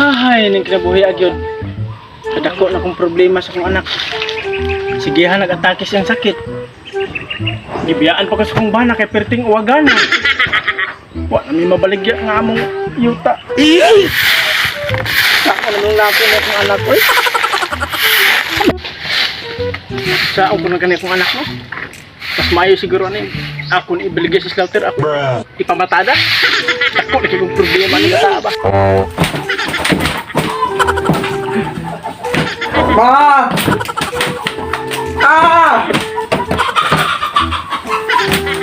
Ay, ning kinabuhi agyod. Kadako na kong problema sa kong anak. Sige ha, nag-atake siyang sakit. Gibiyaan pa ko sa kong bana kay perting uwagan. Wa na mi mabaligya nga among yuta. Saka na nung laki na akong anak ko. Sa ako na kani akong anak no. Mas maayo siguro ani. Ako ni ibaligya sa slaughter ako. Ipamatada. Dako na kay kong problema ni bata ba. Ma! Ah!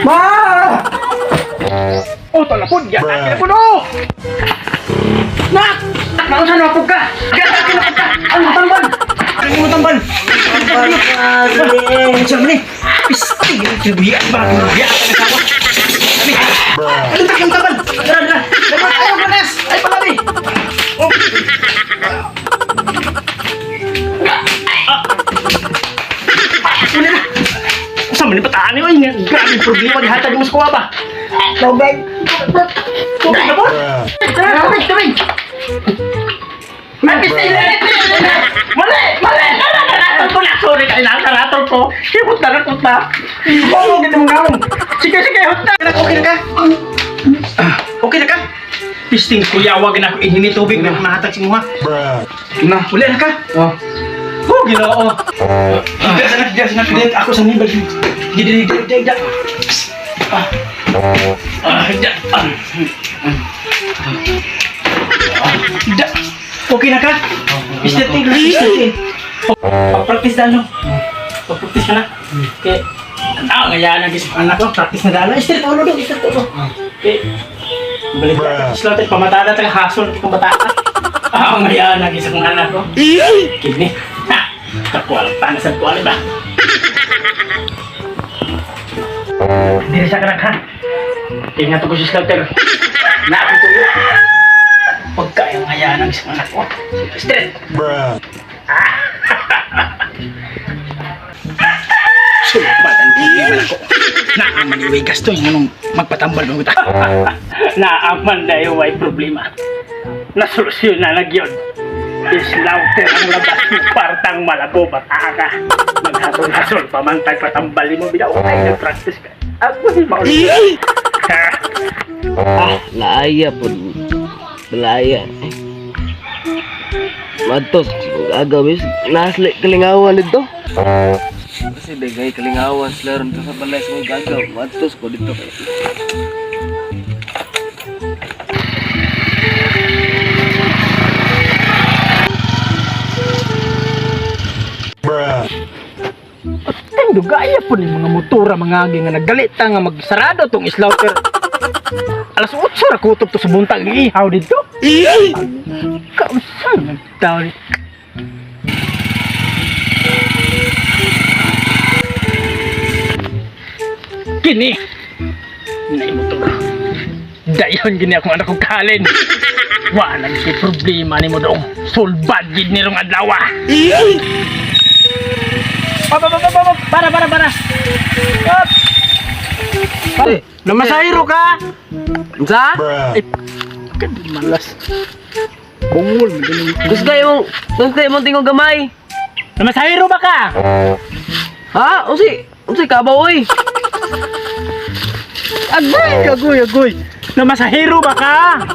Ma! Oh, talapod! Yatake na po no! Nak! Nausa na po ka! Yatake na po ka! Ang tambal! Ang tambal! Ang siya man eh! Pisti! Kibuhian ba? Kibuhian ka na sawa! Ano tak yung tambal? Tara, tara! Tara, ayaw ka nas! Ay, palabi! Oh! Una na! Sa man bataan ni oy, grabe problema gihatag mo sa kuha ba? Tubig! Tubig na po? Tara, tubig, tubig! Mali! Mali! Naratol ko na! Sorry kayo na, naratol ko! Himot na, nakot na! Oo, ganda mong gamong! Sige, sige, hot na! Okay na ka? Okay na ka? Pisting kuya, wag na ako inini tubig na mahatag si muha. Na. Uli na ka? Oh. Oh, ginoo! Higa sa nak, higa sa nak. Ako sa nibal. Gidi, gidi, gidi, gidi. Ah. Ah, hida. Ah. Ah, hida. Okay na ka? Mr. T, Mr. T. Pag-practice na, no? Pag-practice ka na. Okay. Ah, ngayon ang isip anak ko. Practice na dalo. Mr. Ulo do, Mr. Ulo. Okay. Balik na. Slot, pamatada talaga. Hasol, kung bata ka. Ah, ngayon ang isip anak ko. Kini. Ha! Kakuwalang panas at kuwala ba? Diri sa kanak ha. Ingat ko si Slaughter. Naako tuyo. Pagkayang hayaan ang isang anak ko. Straight. Sulpat ang problema ko. Naaman ni Way Gasto yung anong magpatambal ng uta. Naaman na yung way problema. Nasolusyon na lang yun. Islaughter ang labas ng partang malabo bata ka. Maghasol-hasol pamantag patambali mo bilaw ay nag-practice ka. Ako si maulit. Ah, laaya po. Balaya. Matos, agawis, nasli kalingawan dito. Kasi dagay kalingawan sila ron sa balay sa mga gagaw. Matos ko dito kay. At dugaya po ni mga motora mga agi nga naggalita nga magsarado tong slaughter. Alas 8 ra kutob to sa buntag ihaw dito. Kausan nagtaw ni. Kini na motor. Dayon gini akong anak kong kalin. Wala si problema nimo dong. Sulbad gid ni rong adlaw. Pa, pa, pa, pa, pa, para, para, para. Up. Eh, Namasahiro ka. Unsa? Ay, kadi malas. Bungol, magaling. Gusto kayo mong tingog gamay. Namasahiro ba ka? Ha? Unsi? Unsi ka ba oy? Agoy, agoy, agoy. Namasahiro ba ka?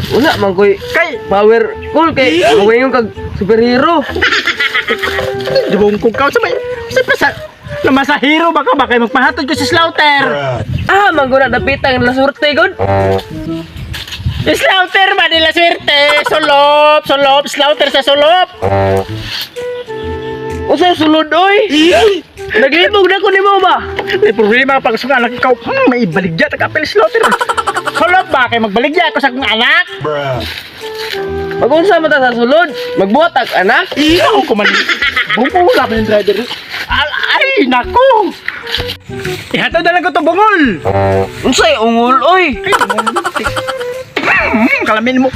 Wala man koy Kay, power cool kay mawayon kag superhero. dibungkog ka. Sa may, sa pasa, namasahiro ba ka? Baka magpahatod ko sa slaughter. Ah, man guna dapitang la surte gud. Slaughter ba nila swerte? Sulop, sulop, slaughter sa sulop. Unsa sulod oy? Naglibog na ko nimo ba? May problema pag sa anak ikaw, may ibaligya, tagapil slaughter. Sulop ba? Kay magbaligya ako sa akong anak. Magunsa man ta sa sulod? Magbuhat ag anak? Iyaw ko man. Bungol pa yung driver. Ay, naku! Ihatod na lang ko to bungol! Unsay ungol oy? Kalamin mo.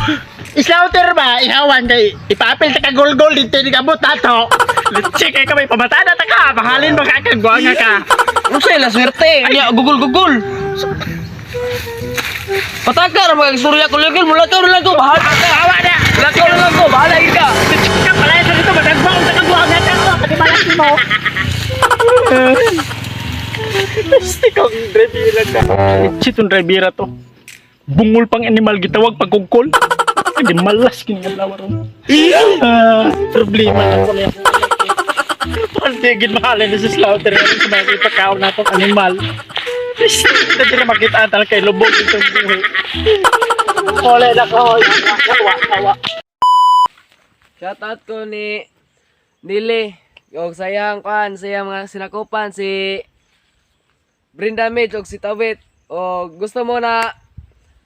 Islaughter ba? Ihawan kay ipapil ta ka gol-gol dito ni kabot tato. Litsi kay kamay pamatada ta ka. Mahalin ba ka kag nga ka. Unsay la swerte? Nya gugol-gugol. Pataka ra mga istorya ko legal, mula ka lang ko, bahala ka. Awa na. Mula ka lang ko, bahala gid ka. Kapalay sa dito, madagba unta ka buhag natin ko. Kadimalas mo. Plastic ang drivera ka. Chitong drivera to. Bungol pang animal gitawag pagkugkol. Hindi malas kini nga lawa ron. Ah, problema na ko niya. Pantigin mahalin ni si Slaughter ngayon sa mga ipakaw na itong animal. Hindi na makita ang kay lubog itong buhay. Ole na ko. Kawa, kawa. Shout out ko ni Nili. Og sayang kwan, sayang mga sinakupan si Brinda Mitch og si Tawit. O gusto mo na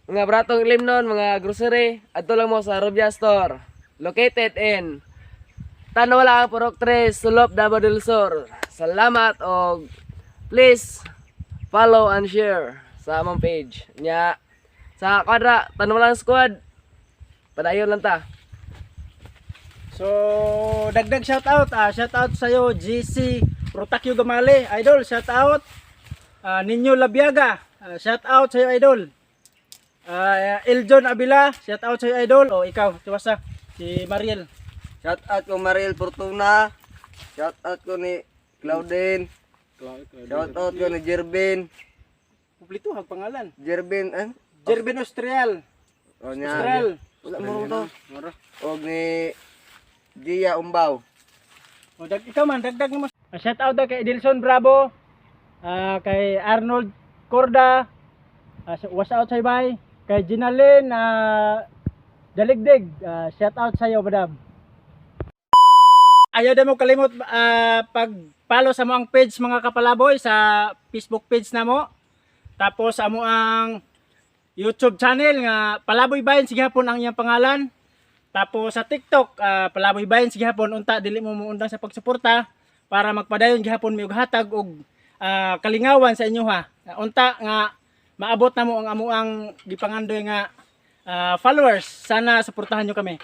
mga bratong ilimnon, mga grocery, adto lang mo sa Rubia Store. Located in Tanwala, Purok 3, Sulop, Davao del Sur. Salamat og please follow and share sa among page. Nya sa kwadra, Tanwalang Squad. Padayon lang ta. So, dagdag shout out. Shout out sa iyo GC Rotakyo Gamale, idol, shout out. Ninyo Labiaga, shout out sa iyo, idol. Eljon Abila, shout out sa iyo, idol. O ikaw, tiwasa si Mariel. Shout out ko Mariel Fortuna. Shout out ko ni Claudine. Shout out ko ni Jervin. Kumpleto hag pangalan. Jervin, eh? Jervin Austrial. O niya. Austrial. Wala mo to. Og ni Gia Umbaw. O ikaw man dagdag mo. Shout out daw kay Edilson Bravo, kay Arnold Corda, was out sa bay, kay Ginalyn Daligdig, shout out sa iyo, madam. Ayaw din mo kalimot pag-follow sa mo ang page, mga kapalaboy, sa Facebook page na mo. Tapos amo ang YouTube channel nga Palaboy Bayan sige hapon ang iyang pangalan. Tapos sa TikTok, Palaboy Bayan sige hapon. Unta dili mo muundang sa pagsuporta para magpadayon gihapon mi og hatag og kalingawan sa inyo ha. Unta nga maabot na mo ang amuang gipangandoy nga followers. Sana suportahan nyo kami.